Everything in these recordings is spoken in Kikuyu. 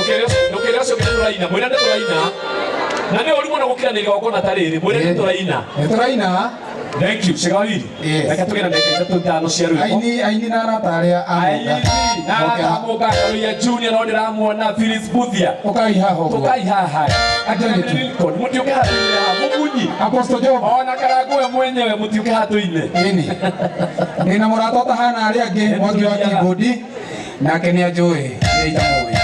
Ndũkĩre ũcio ũngĩ nĩ tũraina, mwĩre nĩ tũraina. Na nĩ ũru mũno gũkiranĩria igongona ta rĩrĩ, mwĩre nĩ tũraina. Nĩ tũraina. Thank you, Shigawiri. Yes. Reke tũgĩe na ndagĩka ithatũ ithano cia rwĩmbo. Aini na arata arĩa a Aini Mũnga. na Moke arata a Mũnga Karuia Junior no ndĩramuona Phyllis Buthia. Ũkai haha ũguo. Tũkai haha. Anthony tu. Lincoln, mũtiũke haha tũine haha, mũmunyi. Apostle Job. Ona Karangũ we mwenyewe mũtiũke haha tũine. Ĩni. Ndĩna mũrata ũtahana arĩa angĩ Mwangi wa keyboard nake nĩ anjũĩ nĩ itamũĩ.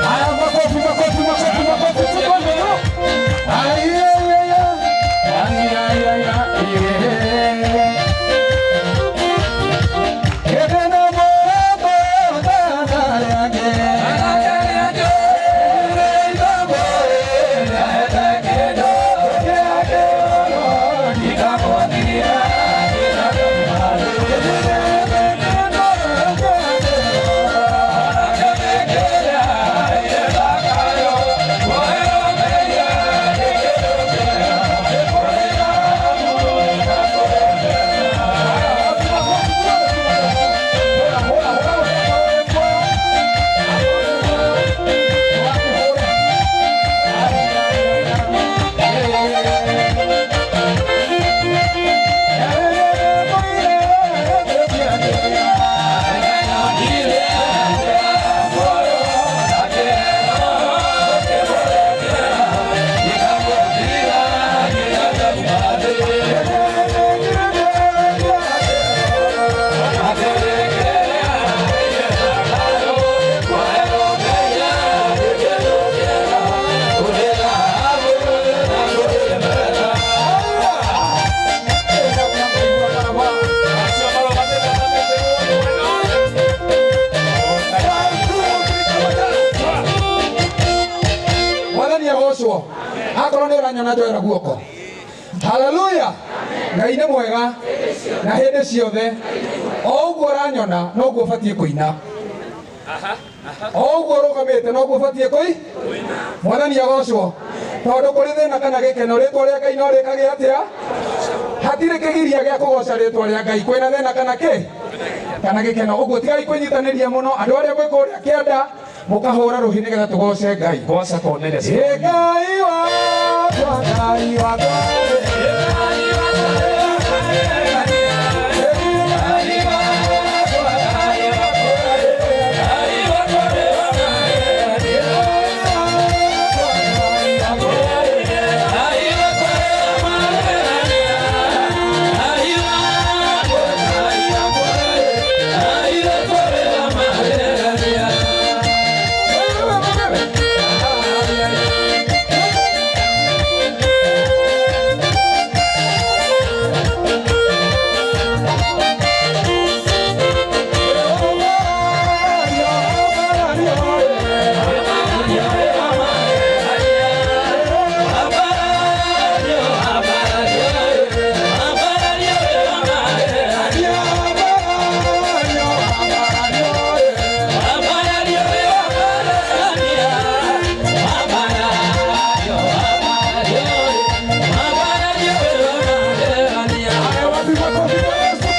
Haya, makofi makofi makofi makofi makofi. Ai, ai, ai, ai. Ai, ai, ai, ai, ai. Ndĩna mũrata ũtahana arĩa angĩ. Mwathani agocwo. Akorwo nĩ ũranyona njoera guoko. Haleluya. Ngai nĩ mwega na hĩndĩ ciothe. O ũguo ũranyona noguo ũbatiĩ kũina. O ũguo ũrũgamĩte noguo ũbatiĩ kũi. Mwathani agocwo. Tondũ kũrĩ thĩna kana gĩkeno rĩtwa rĩa Ngai no rĩkagĩa atĩa? Hatirĩ kĩgiria gĩa kũgoca rĩtwa rĩa Ngai kwĩna thĩna kana kĩ? Kana gĩkeno. Ũguo tigai kwĩnyitanĩria mũno andũ arĩa mwĩ kũrĩa kĩanda mũkahũra rũhĩ nĩgetha tũgoce Ngai. Goca Cornelius. Ĩ Ngai wakwa, Ngai wakwa, Haya, wapi makofi kwa Yesu?